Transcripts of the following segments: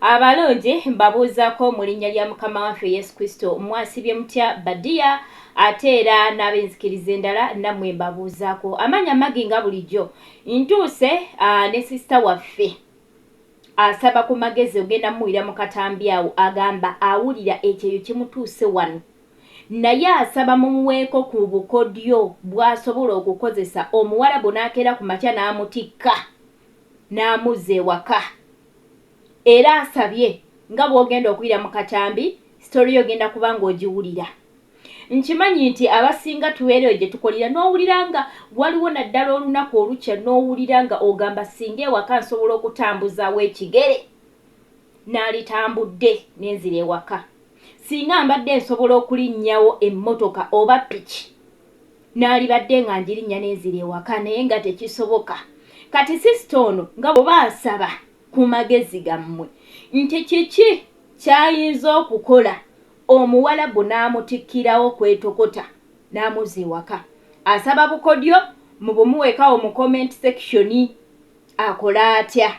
Abalungi mbabuuzaako mu linnya lya Mukama waffe Yesu Kristo. Mwasibye mutya badiya? Ate era n'ab'enzikiriza endala nammwe mbabuuzaako. Amaanyi amagi nga bulijjo ntuuse ne sisita waffe asaba ku magezi. Ogenda mumuwulira mu katambi awo agamba awulira ekyeyo kimutuuse wano, naye asaba mumuweeko ku bukodyo bw'asobola okukozesa omuwarabu n'akeera ku makya n'amutikka n'amuzza ewaka. Era asabye nga bw'ogenda okuyira mu katambi sitori yo ogenda kuba ng'ogiwulira. Nkimanyi nti abasinga tubeereyo gye tukolera n'owulira nga waliwo naddala olunaku olukya n'owulira nga ogamba singa ewaka nsobola okutambuzaawo ekigere n'alitambudde n'enzira ewaka, singa mbadde nsobola okulinnyawo emmotoka oba piki n'alibadde nga ngirinnya n'enzira ewaka, naye nga tekisoboka. Kati sisita ono nga bw'oba asaba ku magezi gammwe nti kiki ky'ayinza okukola omuwalabu n'amutikkirawo kwetokota n'amuzza ewaka. Asaba bukodyo mubumuweekawo mu comment section, akola atya?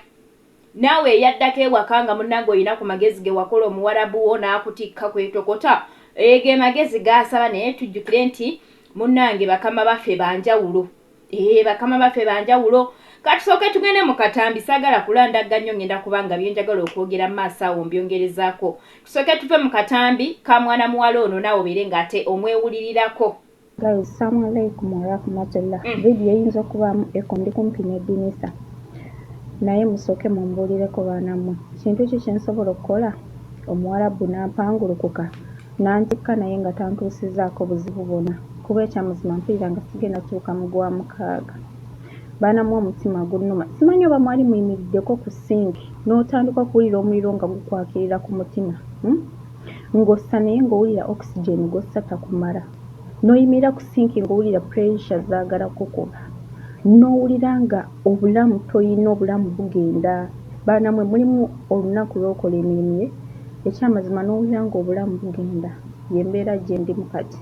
Naawe eyaddako ewaka nga munnange olina ku magezi ge wakola omuwarabu wo n'akutikka kwetokota, ge magezi g'asaba. Naye tujjukire nti munnange bakama baffe banjawulo. Bakama baffe banjawulo. Katusooke tugende mu katambi, saagala kulandagga nnyo, ngenda kubanga bye njagala okwogera mu maaso awo mbyongerezaako. Tusooke tuve mu katambi ka mwana muwala ono naawe obeere ng'ate omwewulirirako. Guys, assalamu alaikum warahmatullah. Video eyinza okubaamu echo, ndi kumpi n'eddirisa, naye musooke mumbuulireko baana mmwe, kintu ki kye nsobola okukola omuwarabu n'ampangulukuka n'antikka naye nga tantuusizzaako buzibu bwonna? Kuba ekyamazima mpulira nga sigenda kutuuka mu gwa mukaaga. Baana mmwe, omutima gunnuma. Simanyi oba mwali muyimiriddeko ku sinki n'otandika okuwulira omuliro nga gukwakirira ku mutima, Ng'ossa naye ng'owulira oxygen gw'ossa takumala. N'oyimirira ku sinki ng'owulira pressure zaagala kukuba. N'owulira nga obulamu toyina, obulamu bugenda. Baana mmwe, mulimu olunaku lw'okola emirimu ye ekyamazima n'owulira ng'obulamu bugenda. Y'embeera gye ndimu kati.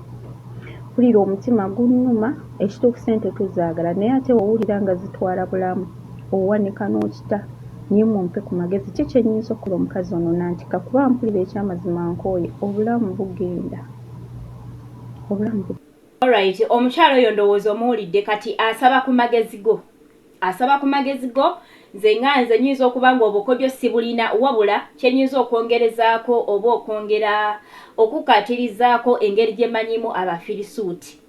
Mpulira omutima gunnuma, ekituufu ssente tuzaagala naye ate owulira nga zitwala bulamu, owanika n'okita. Naye mumpe ku magezi, ki kye nnyinza okukola omukazi ono n'antikka? Kuba mpulira ekyamazima nkooye, obulamu bugenda. Obulamu Alright, omukyala oyo ndowooza omuwulidde. Kati asaba ku magezi go, asaba ku magezi go. Nze nga nze nyinza okuba nga obukodyo sibulina, wabula kye nyinza okwongerezaako oba okwongera okukkaatirizaako engeri gye manyimu abafirisuuti,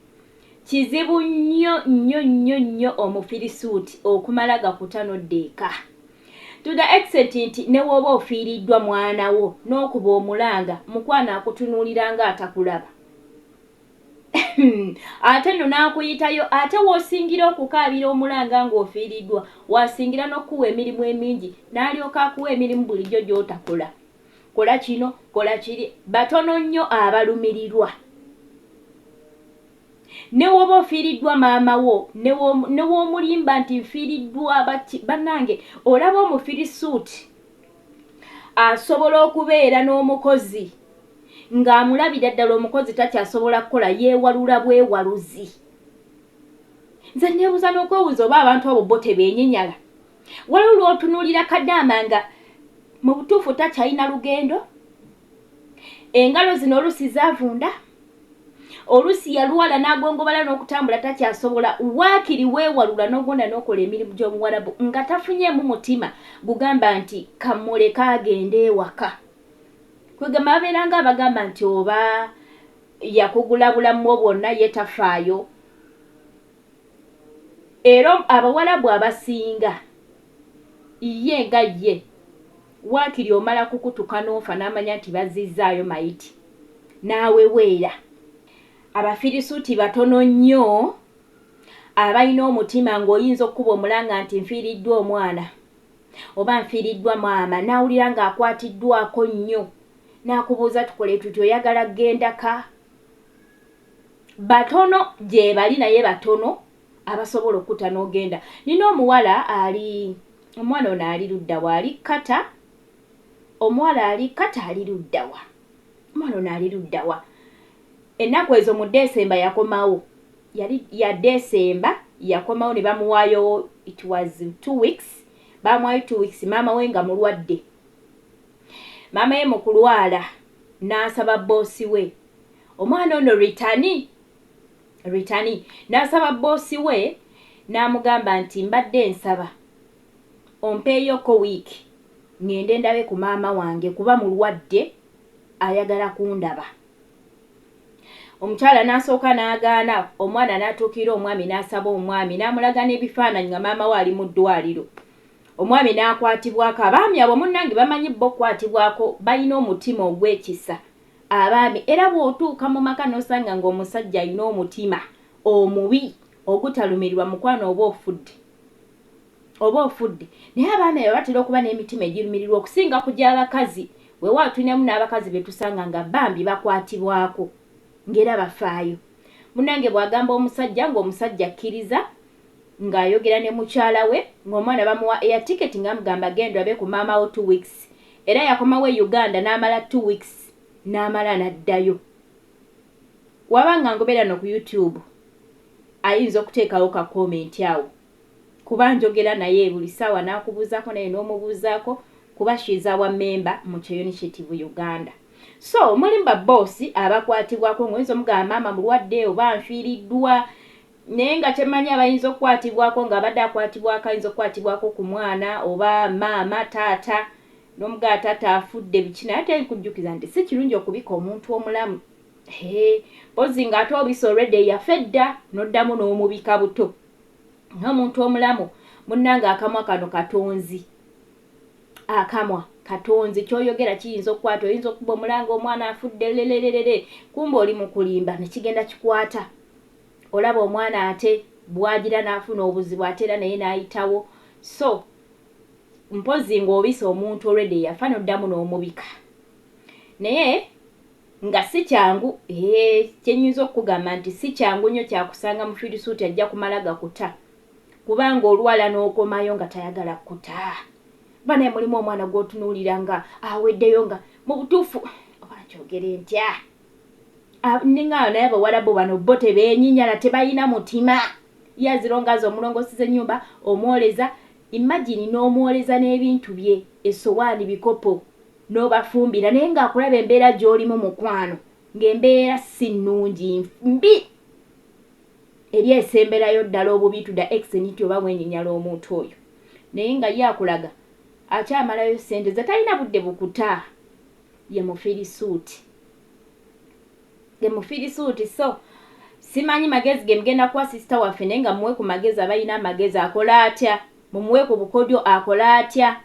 kizibu nnyo nnyo nnyo nnyo omufirisuuti okumala gakuta n'odda eka, to the extent nti ne w'oba ofiiriddwa mwana wo n'okuba omulanga mukwano akutunuulira nga atakulaba, ate nno n'akuyitayo. Ate w'osingira okukaabira omulanga ng'ofiiriddwa, wasingira n'okukuwa emirimu emingi, n'alyoka akuwa emirimu bulijjo gy'otakola. Kola kino, kola kiri. Batono nnyo abalumirirwa. Ne woba ofiiriddwa maama wo, ne w'omulimba nti nfiiriddwa baki, bannange, olaba omufirisuuti asobola okubeera n'omukozi ng'amulabira ddala omukozi takyasobola kukola, yeewalula bwewaluzi. Nze neebuuza n'okwewuuza oba abantu abo bo tebeenyinyala. Waliwo lw'otunuulira kadaama nga mu butuufu takyalina lugendo, engalo zino oluusi zaavunda, oluusi yalwala n'agongobala n'okutambula takyasobola, waakiri weewalula n'ogonda n'okola emirimu gy'omuwarabu nga tafunyeemu mutima gugamba nti kamuleke agende ewaka. Kwegamba babeera nga abagamba nti oba yakugula bulamu bwo bwonna, ye tafaayo. Era abawalabu abasinga ye nga ye waakiri omala kukutuka n'ofa n'amanya nti bazzizzaayo mayiti n'aweweera. Abafirisuuti batono nnyo abalina omutima ng'oyinza okukuba omulanga nti nfiiriddwa omwana oba nfiiriddwa maama, n'awulira ng'akwatiddwako nnyo n'akubuuza tukole tuti, oyagala kugenda ka? Batono gye bali, naye batono abasobola okkuta n'ogenda. Nina omuwala ali, omwana ono ali ludda wa? Ali Kata. Omuwala ali Kata, ali ludda wa? Omwana ono ali ludda wa? Ennaku ezo mu Desemba yakomawo, yali ya Desemba yakomawo ne bamuwaayo, it was 2 weeks, bamuwaayo 2 weeks, maama we nga mulwadde. Maama ye mu kulwala n'asaba bboosi we, omwana ono ritani ritani, n'asaba bboosi we n'amugamba nti mbadde nsaba ompeeyoko wiiki ŋŋende ndabe ku maama wange kuba mulwadde ayagala kundaba. Omukyala n'asooka n'agaana, omwana n'atuukirira omwami n'asaba omwami n'amulaga n'ebifaananyi nga maama we ali mu ddwaliro. Omwami n'akwatibwako. Abaami abo munnange bamanyi bo okukwatibwako, balina omutima ogw'ekisa abaami. Era bw'otuuka mu maka n'osanga ng'omusajja alina omutima omubi ogutalumirirwa mukwano oba ofudde. Oba ofudde. Naye abaami abo batera okuba n'emitima egirumirirwa okusinga ku gy'abakazi. Weewaawo tulinamu n'abakazi be tusanga nga bambi bakwatibwako ng'era bafaayo. Munnange bw'agamba omusajja ng'omusajja akkiriza ng'ayogera ne mukyala we ng'omwana bamuwa air ticket nga mugamba genda olabe ku maama wo 2 weeks. Era yakomawo e Uganda n'amala 2 weeks n'amala n'addayo. Waba nga ngoberera no ku YouTube ayinza okuteekawo ka comment awo kuba njogera naye buli ssaawa n'akubuuzaako naye n'omubuuzaako kuba she is our member mu Kyeyo Initiative Uganda. So mulimu ba boss abakwatibwako ng'oyinza omugamba maama mulwadde oba nfiiriddwa naye nga kyemmanyi abayinza okukwatibwako ng'abadde akwatibwako ayinza okukwatibwako ku mwana oba maama taata n'omugamba taata afudde biki naye ate nkujjukiza nti si kirungi okubika omuntu omulamu. Hee, mpozi ng'ate obise already yafa edda n'oddamu n'omubika buto. Ng'omuntu omulamu munnange akamwa kano katonzi. Akamwa katonzi ky'oyogera kiyinza okukwata oyinza okuba omulanga omwana afudde lelelelele kumbe oli mu kulimba ne kigenda kikwata. Olaba omwana ate bw'agira n'afuna obuzibu ate era naye n'ayitawo. So mpozi ng'obise omuntu already yafa n'oddamu n'omubika. Naye nga si kyangu ee kye nnyinza okukugamba nti si kyangu nnyo kyakusanga mufirisuuti ajja kumala gakuta kubanga olwala n'okomayo nga tayagala kuta. Banaye mulimu omwana gw'otunuulira nga aweddeyo nga mu butuufu oba nkyogere ntya ninga naye abawarabu bano bo tebeenyinyala tebalina mutima. Ye azirongaza omulongoosiza ennyumba omwoleza imagine n'omwoleza n'ebintu bye essowaani bikopo n'obafumbira naye ng'akulaba embeera gy'olimu mukwano ng'embeera si nnungi mbi eri esemberayo ddala obubi to the extent nti oba wenyinyala omuntu oyo naye nga ye akulaga akyamalayo ssente ze talina budde bukuta ye mufirisuuti ye mufirisuuti. So simanyi magezi ge mugenda kuwa sisita waffe naye nga muwe ku magezi abalina amagezi akola atya mumuwe ku bukodyo akola atya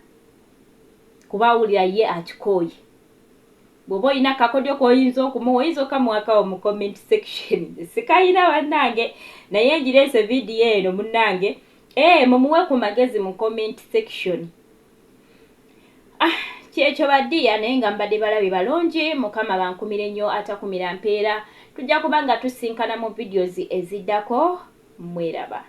kuba awulira ye akikooye. Bw'oba olina akakodyo k'oyinza okumuwa oyinza okamuwakawo mu comment section. Sikayina bannange naye ngireese vidiyo eno munnange ee mumuwe ku magezi mu comment section. Ah, kyekyo badiya naye nga mbadde balabi balungi mukama bankumire nnyo atakumira mpeera tujja kuba nga tusinkana mu videos eziddako mweraba.